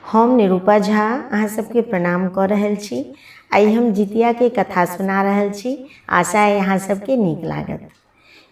हम निरूपा झा अहाँ सबके प्रणाम कऽ रहल छी। आइ हम जितियाके कथा सुना रहल छी। आशा अइ अहाँ सबके नीक लागत।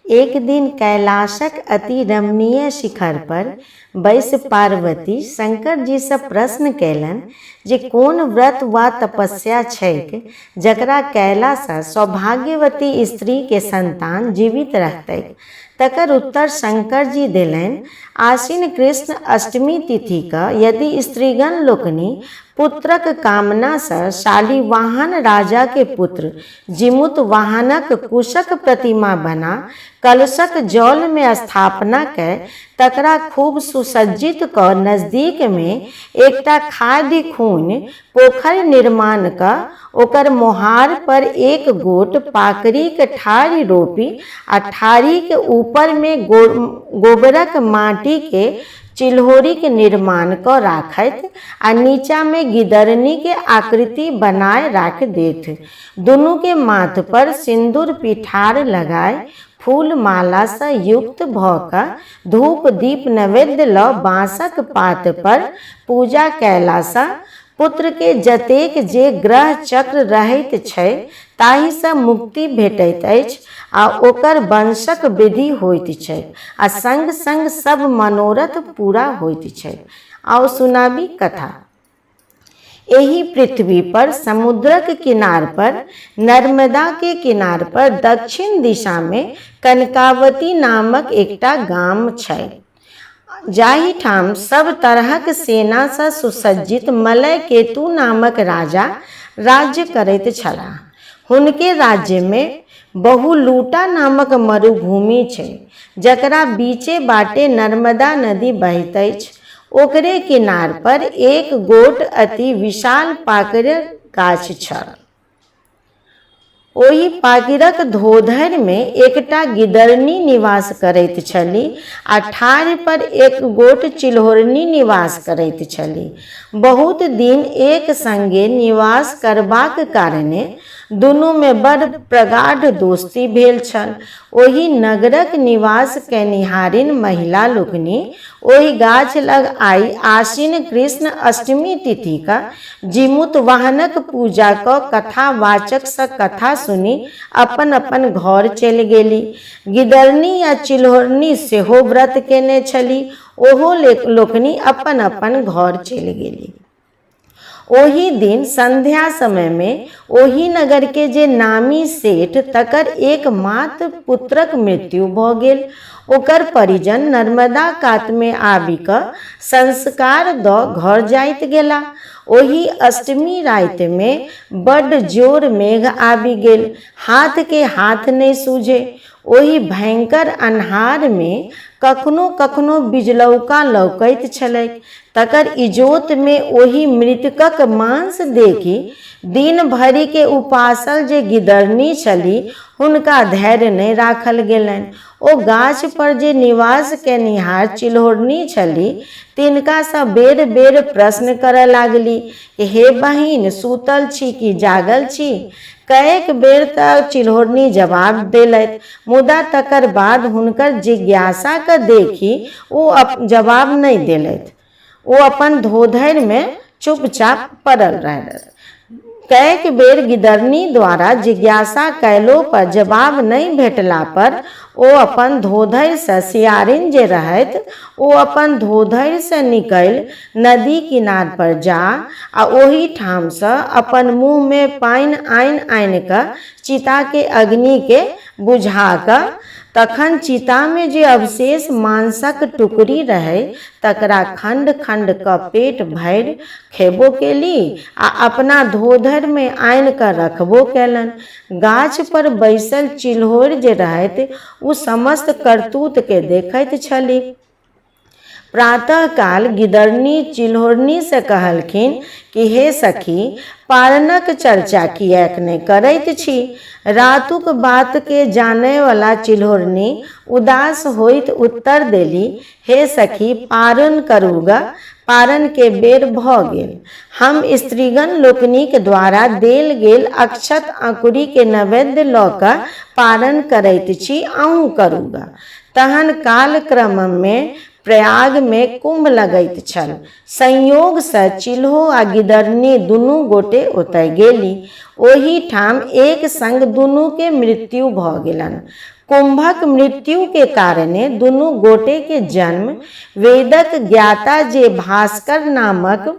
एक दिन कैलाशक अति रमणीय शिखर पर बैस पार्वती शंकर जी सँ प्रश्न कयलनि जे कोन व्रत वा तपस्या छैक जकरा कयलासँ सौभाग्यवती स्त्रीके संतान जीवित रहतैक। तकर उत्तर शंकर जी देलनि, आश्विन कृष्ण अष्टमी तिथि क यदि स्त्रीगण लोकनि पुत्रक कामनासँ शालिवाहन राजाके पुत्र जिमुत वाहनक कुशक प्रतिमा बना कलशक जलमे स्थापना कय तकरा खूब सुसज्जित कऽ नजदीकमे एकटा खाधि खूनि पोखरि निर्माण कऽ ओकर मोहार पर एक गोट पाकड़िक ठाढ़ि रोपि आ ठाढ़िक ऊपरमे गोबरक माटिके चिल्होरिक निर्माण कऽ राखथि आ नीचामे गिदरनीक आकृति बनाय राखि देथि। दुनूके माथ पर सिन्दूर पिठार लगाय फूल मालासँ युक्त भऽ कऽ धूप दीप नैवेद्य लऽ बाँसक पात पर पूजा कयलासँ पुत्रके जतेक जे ग्रह चक्र रहैत छै ताहिसँ मुक्ति भेटैत अछि आ ओकर वंशक वृद्धि होइत छैक आ संग-संग सभ मनोरथ पूरा होइत छैक। आउ सुनाबी कथा। एहि पृथ्वी पर समुद्रक किनार पर नर्मदा के किनार पर दक्षिण दिशा में कनकावती नामक एकटा गाम छै। जाहिठाम सब तरहक सेना सँ सुसज्जित मलय केतु नामक राजा राज्य करैत छलाह। हुनके राज्य मे बहुलूटा नामक मरुभूमि छै, जकरा बीचे बाटे नर्मदा नदी बहैत अछि। ओकरे किनार पर एक गोट अति विशाल पाकड़िक गाछ छल। ओहि पाकिरक धोधरिमे एकटा गिदरनी निवास करैत छलि आ ठाढ़ि पर एक गोट चिल्होरनी निवास करैत छलि। बहुत दिन एक संगे निवास करबाक कारणे दुनूमे बड़ प्रगाढ़ दोस्ती भेल छल। ओहि नगरक निवास कयनिहारिन महिला लोकनि ओहि गाछ लग आइ आश्विन कृष्ण अष्टमी तिथिक जीमूत वाहनक पूजा कऽ कथावाचकसँ कथा सुनि अपन-अपन घर चलि गेली। गिदरनी आ चिल्होरनी सेहो व्रत केने छली। ओहो लोकनि अपन-अपन घर चलि गेली। ओहि दिन संध्या समयमे ओहि नगरके जे नामी सेठ तकर एक मात्र पुत्रक मृत्यु भऽ गेल। ओकर परिजन नर्मदा कातमे आबि कऽ संस्कार दऽ घर जाइत गेला। ओहि अष्टमी रातिमे बड्ड जोर मेघ आबि गेल। हाथके हाथ नहि सूझे। ओहि भयंकर अन्हारमे कखनो-कखनो बिजलौका लौकैत छलैक। तकर इजोतमे ओहि मृतकक मांस देखि दिन भरिके उपासल जे गिदरनी छली हुनका धैर्य नहि राखल गेलनि। ओ गाछ पर जे निवास कयनिहार चिल्होरनी छली तिनकासँ बेर-बेर प्रश्न करय लागली कि हे बहिन, सूतल छी कि जागल छी? कएक बेर तँ चिल्होरनी जवाब देलथि, मुदा तकर बाद हुनकर जिज्ञासाकेँ देखि ओ जवाब नहि देलथि। ओ अपन धोधरिमे चुपचाप पड़ल रहलथि। कएक बेर गिदरनी द्वारा जिज्ञासा कयलो पर जवाब नहि भेटला पर ओ अपन धोधरिसँ सियारिन जे रहथि ओ अपन धोधरिसँ निकलि नदी किनार पर जा आ ओहि ठामसँ अपन मुँहमे पानि आनि-आनि कऽ चिताके अग्निके बुझा कऽ तखन चितामे जे अवशेष मांसक टुकड़ी रहै तकरा खण्ड-खण्ड कऽ पेट भरि खेबो केली आ अपना धोधरिमे आनि कऽ रखबो केलनि। गाछ पर बैसल चिल्होरि जे रहथि ओ समस्त करतूतकेँ देखैत छली। प्रातःकाल गिदरनी चिल्होरनीसँ कहलखिन कि हे सखी, पारणक चर्चा किएक नहि करैत छी? रातुक बातकेँ जानयवला चिल्होरनी उदास होइत उत्तर देली, हे सखी, पारण करू गऽ, पारण के बेर भऽ गेल। हम स्त्रीगण लोकनिक द्वारा देल गेल अक्षत अँकुरी के नैवेद्य लऽ कऽ पारण करैत छी, अहूँ करू गऽ। तहन कालक्रममे प्रयागमे कुम्भ लगैत छल। संयोगसँ चिल्हो आ गिदरनी दुनू गोटे ओतय गेली। ओहि ठाम एक संग दुनूके मृत्यु भऽ गेलनि। कुम्भक मृत्युके कारणे दुनू गोटेके जन्म वेदक ज्ञाता जे भास्कर नामक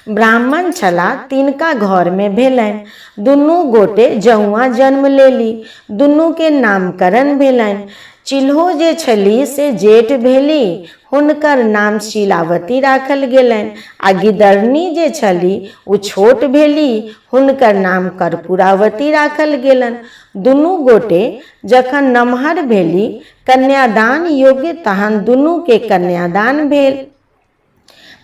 ब्राह्मण छलाह तिनका घरमे भेलनि। दुनू गोटे जौआँ जन्म लेली। दुनूके नामकरण भेलनि। चिल्हो जे छली से जेठ भेली, हुनकर नाम शीलावती राखल गेलनि आ गिदरनी जे छली ओ छोट भेली, हुनकर नाम कर्पूरावती राखल गेलनि। दुनू गोटे जखन नमहर भेली, कन्यादान योग्य, तहन दुनूके कन्यादान भेल।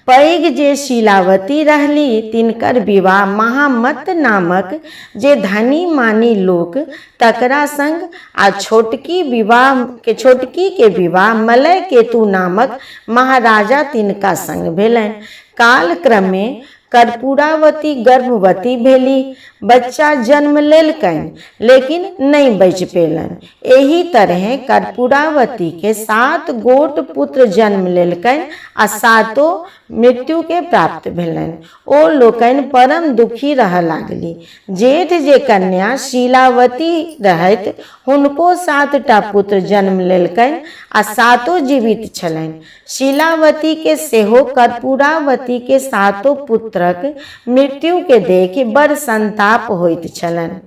पैघ जे शीलावती रहली तिनकर विवाह महामत्त नामक जे धनी मानी लोक तकरा संग आ छोटकी विवाह के छोटकी के विवाह मलय केतु नामक महाराजा तिनका संग भेलनि। कालक्रमे कर्पूरावती गर्भवती भेली, बच्चा जन्म लेलकनि लेकिन नहि बचि पेलनि। एहि तरहें कर्पूरावती के 7 गोट पुत्र जन्म लेलकनि आ सातो मृत्यु के प्राप्त भेलनि। ओ लोकनि परम दुखी रहऽ लागली। जेठ जे कन्या शीलावती रहथि हुनको 7टा पुत्र जन्म लेलकनि आ सातो जीवित छलनि। शीलावती के सेहो कर्पूरावती के सातो पुत्रक मृत्यु के देखि बड़ संताप होइत छलनि।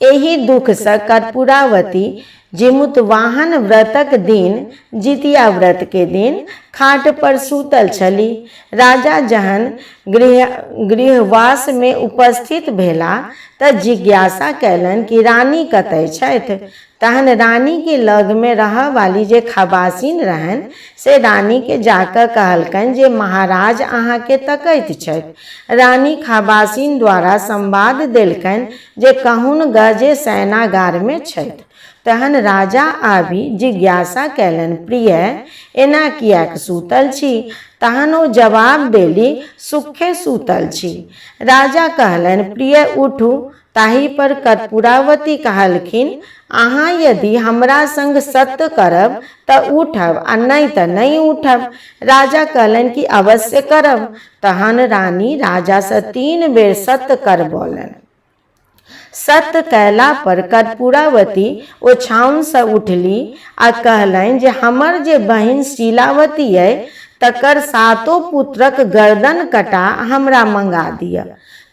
एहि दुखसँ कर्पूरावती जिमुतवाहन व्रतक दिन, जितिया व्रत के दिन, खाट पर सूतल छली। राजा जहन गृहवास में उपस्थित भेला तऽ जिज्ञासा कयलनि कि रानी कतय छथि। तहन रानीके लगमे रहऽवाली जे खबासिन रहनि से रानीके जाकऽ कहलकनि जे महाराज अहाँके तकैत छथि। रानी खबासिन द्वारा संवाद देलकनि जे कहुन गऽ जे शयनागारमे छथि। तहन राजा आबि जिज्ञासा कयलनि, प्रिय, एना किएक सूतल छी? तहन ओ जवाब देली, सुखे सूतल छी। राजा कहलनि, प्रिय, उठू। ताहि पर कर्पूरावती कहलखिन, अहाँ यदि हमरा संग सत्य करब तऽ उठब आ नहि तऽ नहि उठब। राजा कहलनि कि अवश्य करब। तहन रानी राजासँ 3 बेर सत्य करबौलनि। सत्य कयला पर कर्पूरावती ओछाओनसँ उठली आ कहलनि जे हमर जे बहिन शीलावती अइ तकर सातो पुत्रक गर्दन कटा हमरा मंगा दिअ।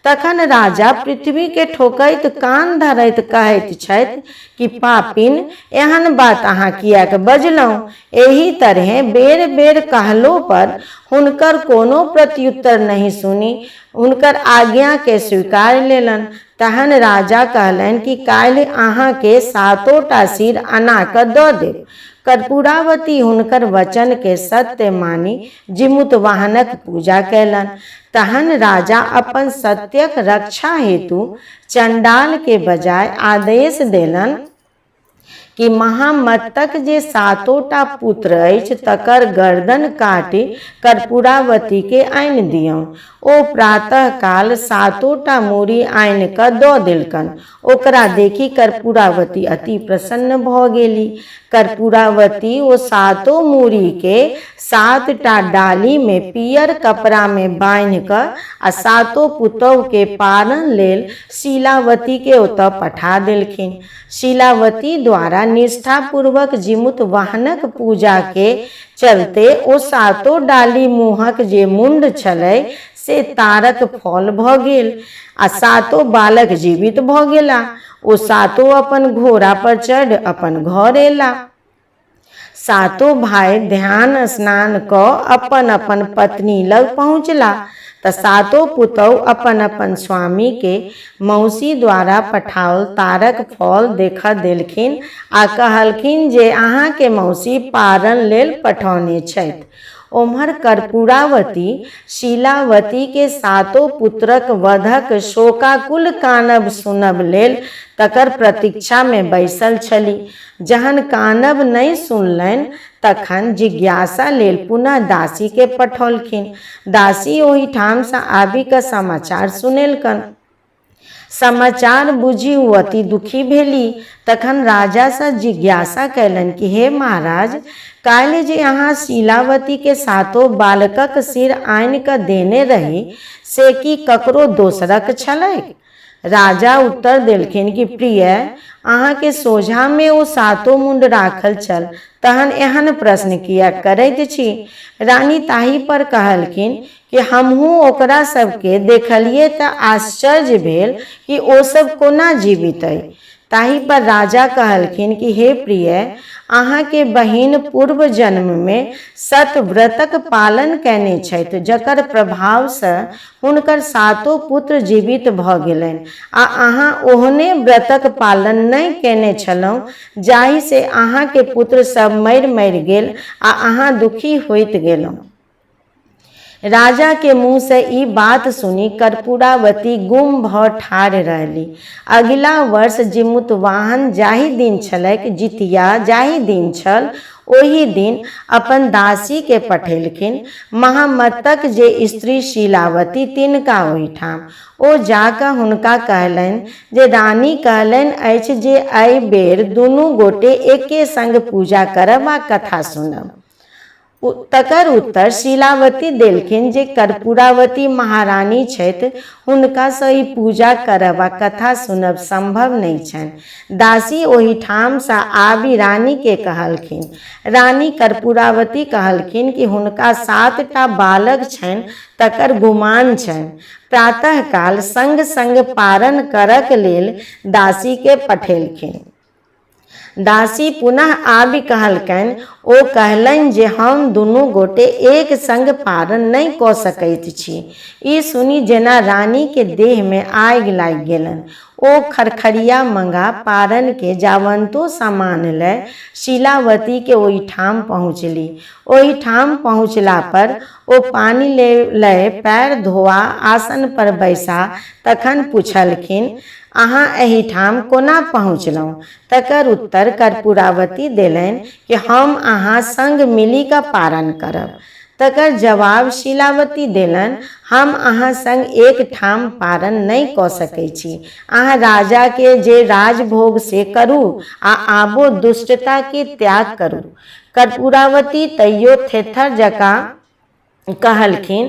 तखन राजा पृथ्वीके ठोकैत कान धरैत कहैत छथि कि पापिन, एहन बात अहाँ किएक बजलहुँ? एहि तरहें बेर-बेर कहलो पर हुनकर कोनो प्रत्युत्तर नहि सुनि हुनकर आज्ञाके स्वीकार लेलनि। तहन राजा कहलनि कि काल्हि अहाँके सातोटा सिर अना कऽ दऽ देब। कर्पूरावती हुनकर वचनके सत्य मानि जिमुतवाहनक पूजा कयलनि। तहन राजा अपन सत्यक रक्षा हेतु चण्डाल के बजाय आदेश देलनि कि महामत्तक जे सातोटा पुत्र अछि तकर गर्दन काटि कर्पूरावती के आनि दियौन। ओ प्रातःकाल सातोटा मूड़ी आनि कऽ दऽ देलकनि। ओकरा देखि कर्पूरावती अति प्रसन्न भऽ गेली। कर्पूरावती ओ सातो मूड़ीके 7टा डालीमे पीयर कपड़ामे बान्हि कऽ आ सातो पुतोहुके पारण लेल शीलावतीके ओतऽ पठा देलखिन। शीलावती द्वारा निष्ठापूर्वक जिमुत वाहनक पूजाके चलते ओ सातो डाली मुँहक जे मुण्ड छलै से तारक फल भऽ गेल आ सातो बालक जीवित भऽ गेला। ओ सातो अपन घोड़ा पर चढ़ि अपन घर एला। सातो भाय ध्यान स्नान कऽ अपन अपन पत्नी लग पहुँचला तऽ सातो पुतहु अपन अपन स्वामीके मौसी द्वारा पठाओल तारक फल देखऽ देलखिन आ कहलखिन जे अहाँके मौसी पारण लेल पठौने छथि। ओम्हर कर्पूरावती शीलावतीके सातो पुत्रक वधक शोकाकुल कानब सुनब लेल तकर प्रतीक्षामे बैसल छली। जहन कानब नहि सुनलनि तखन जिज्ञासा लेल पुनः दासीके पठौलखिन। दासी ओहिठामसँ आबि कऽ समाचार सुनेलकनि। समाचार बुझि ओ अति दुखी भेली। तखन राजासँ जिज्ञासा कयलनि कि हे महाराज, काल्हि जे अहाँ शीलावतीके सातो बालकक सिर आनि कऽ देने रही से की ककरो दोसरक छलैक? राजा उत्तर देलखिन कि प्रिय, अहाँके सोझामे ओ सातो मुण्ड राखल छल, तहन एहन प्रश्न किएक करैत छी? रानी ताहि पर कहलखिन कि हमहूँ ओकरा सबके देखलियै तऽ आश्चर्य भेल कि ओ सब कोना जीवित अइ। ताहि पर राजा कहलखिन कि हे प्रिय, अहाँके बहिन पूर्व जन्ममे सतव्रतक पालन कयने छथि, जकर प्रभावसँ हुनकर सातो पुत्र जीवित भऽ गेलनि आ अहाँ ओहने व्रतक पालन नहि कयने छलहुँ जाहिसँ अहाँके पुत्र सब मरि मरि गेल आ अहाँ दुखी होइत गेलहुँ। राजा के मुँह से ई बात सुनि कर्पूरावती गुम भऽ ठाढ़ रहली। अगिला वर्ष जिमुतवाहन जाहि दिन छलैक, जितिया जाहि दिन छल, ओहि दिन अपन दासी के पठेलखिन महामत्तक जे स्त्री शीलावती तिनका ओहिठाम। ओ जा कऽ हुनका कहलनि जे रानी कहलनि अछि जे एहि बेर दुनू गोटे एके संग पूजा करब आ कथा सुनब। तकर उत्तर शीलावती देलखिन जे कर्पूरावती महारानी छथि, हुनकासँ ई पूजा करब आ कथा सुनब सम्भव नहि छनि। दासी ओहिठामसँ आबि रानीकेँ कहलखिन। रानी कर्पूरावती कहलखिन कि हुनका 7टा बालक छनि तकर गुमान छनि। प्रातःकाल संग-संग पारण करक लेल दासीकेँ पठेलखिन। दासी पुनः आबि कहलकनि, ओ कहलनि जे हम दुनू गोटे एक संग पारण नहि कऽ सकैत छी। ई सुनि जेना रानीके देहमे आगि लागि गेलनि। ओ खरखरिया मंगा पारणके जावन्तो सामान लय शीलावतीके ओहिठाम पहुँचली। ओहिठाम पहुँचला पर ओ पानि लय पैर धोआ आसन पर बैसा तखन पुछलखिन, अहाँ एहिठाम कोना पहुँचलहुँ? तकर उत्तर कर्पूरावती देलनि कि हम अहाँ संग मिलि कऽ पारण करब। तकर जवाब शीलावती देलनि, हम अहाँ संग एक ठाम पारण नहि कऽ सकैत छी। अहाँ राजाके जे राजभोग से करू आ आबो दुष्टताके त्याग करू। कर्पूरावती तैयो थेथर जकाँ कहलखिन,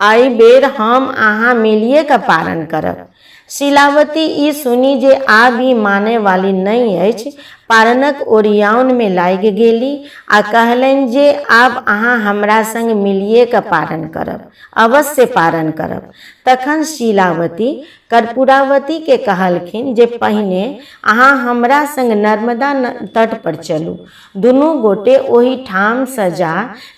एहि बेर हम अहाँ मिलिए कऽ पारण करब। शीलावती ई सुनि जे आब ई मानय वाली नहि अछि, पारणक ओरियाओनमे लागि गेली आ कहलनि जे आब अहाँ हमरा संग मिलिए कऽ पारण करब, अवश्य पारण करब। तखन शीलावती कर्पूरावतीकेँ कहलखिन जे पहिने अहाँ हमरा संग नर्मदा तट पर चलू। दुनू गोटे ओहि ठामसँ जा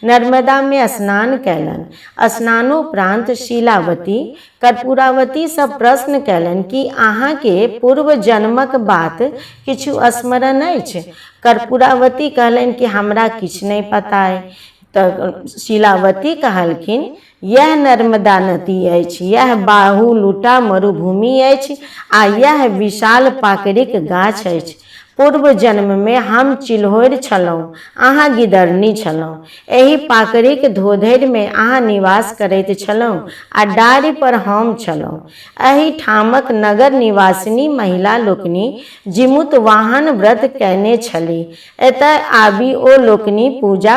नर्मदामे स्नान कयलनि। स्नानोपरान्त शीलावती कर्पूरावतीसँ प्रश्न कयलनि की अहाँकेँ पूर्व जन्मक बात किछु स्मरण अछि? कर्पूरावती कहलनि कि हमरा किछु नहि पता अइ। तऽ शीलावती कहलखिन, यैह नर्मदा नदी अछि, यैह बाहुलुटा मरुभूमि अछि आ यैह विशाल पाकड़िक गाछ अछि। पूर्व जन्ममे हम चिल्होरि छलहुँ, अहाँ गिदरनी छलहुँ। एहि पाकड़िक धोधरिमे अहाँ निवास करैत छलहुँ आ डारि पर हम छलहुँ। एहि ठामक नगर निवासिनी महिला लोकनि जिमुतवाहन व्रत कयने छलीह। एतय आबि ओ लोकनि पूजा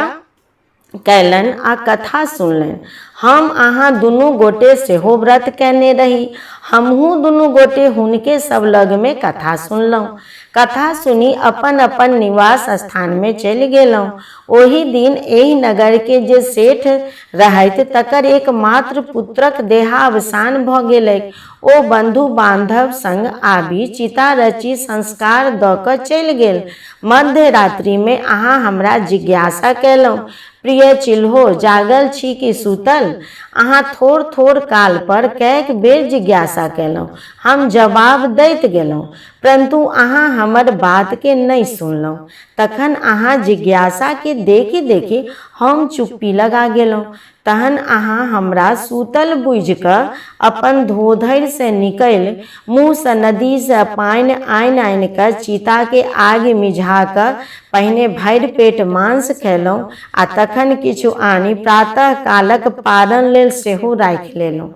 कयलनि आ कथा सुनलनि। हम अहाँ दुनू गोटे सेहो व्रत कयने रही। हमहूँ दुनू गोटे हुनके सभ लगमे कथा सुनलहुँ। कथा सुनि अपन-अपन निवास स्थानमे चलि गेलहुँ। ओहि दिन एहि नगरके जे सेठ रहथि तकर एक मात्र पुत्रक देहावसान भऽ गेलैक। ओ बन्धु-बान्धव संग आबि चिता रचि संस्कार दऽ कऽ चलि गेल। मध्य रात्रिमे अहाँ हमरा जिज्ञासा कयलहुँ, प्रिय चिल्हो, जागल छी कि सूतल? अहाँ थोड़-थोड़ काल पर कैक बेर जिज्ञासा कयलहुँ। हम जवाब दैत गेलहुँ, परन्तु अहाँ हमर बातकेँ नहि सुनलहुँ। तखन अहाँ जिज्ञासाकेँ देखि-देखि हम चुप्पी लगा गेलहुँ। तहन अहाँ हमरा सूतल बुझि कऽ अपन धोधरिसँ निकलि मुँहसँ नदीसँ पानि आनि-आनि कऽ चिताके आगि मिझा कऽ पहिने भरि पेट मांस खयलहुँ आ तखन किछु आनि प्रातःकालक पारण लेल सेहो राखि लेलहुँ।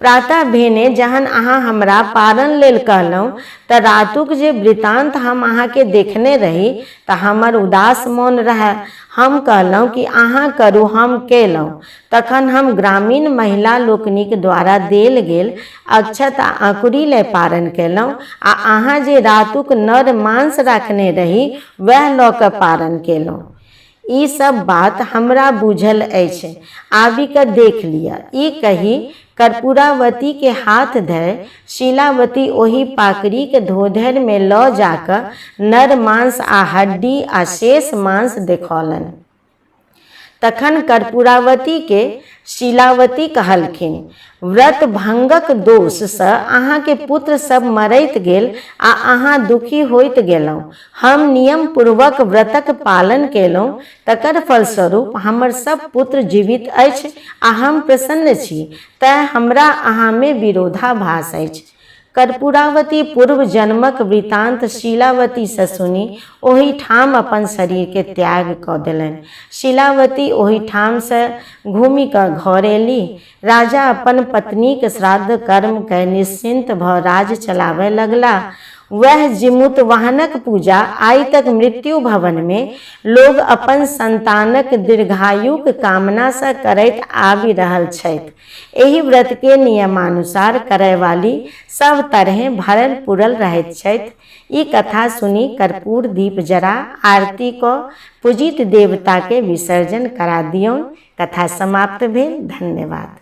प्रातः भेने जहन अहाँ हमरा पारण लेल कहलहुँ तऽ रातुक जे वृतान्त हम अहाँके देखने रही तऽ हमर उदास मोन रहए। हम कहलहुँ कि अहाँ करू, हम केलहुँ। तखन हम ग्रामीण महिला लोकनिक द्वारा देल गेल अक्षत आ अँकुरी लय पारण केलहुँ आ अहाँ जे रातुक नर मांस राखने रही वएह लऽ कऽ पारण केलहुँ। ई सब बात हमरा बूझल अछि, आबि कऽ देख लिअ। ई कहि कर्पूरावती के हाथ धय शीलावती ओहि पाकड़िक धोधरि मे लऽ जा कऽ नर मांस आ हड्डी आ शेष मांस देखौलनि। तखन कर्पूरावती के शीलावती कहलखिन, व्रत भंगक दोष सँ अहाँके पुत्र सब मरैत गेल आ अहाँ दुखी होइत गेलहुँ। हम नियमपूर्वक व्रतक पालन केलहुँ, तकर फलस्वरूप हमर सब पुत्र जीवित अछि आ हम प्रसन्न छी, तेँ हमरा अहाँमे विरोधाभास अछि। कर्पूरावती पूर्व जन्मक वृतान्त शीलावतीसँ सुनि ओहिठाम अपन शरीरके त्याग कऽ देलनि। शीलावती ओहिठामसँ घूमि कऽ घर एली। राजा अपन पत्नीक श्राद्ध कर्म कय निश्चिन्त भऽ राज चलाबय लगला। वैह जिमुतवाहनक पूजा आइ तक मृत्यु भवनमे लोग अपन संतानक दीर्घायुक कामनासँ करैत आबि रहल छथि। एहि व्रतके नियमानुसार करयवाली सभ तरहें भरल पुरल रहैत छथि। ई कथा सुनि कर्पूर दीप जरा आरती कऽ पूजित देवताके विसर्जन करा दियौन। कथा समाप्त भेल। धन्यवाद।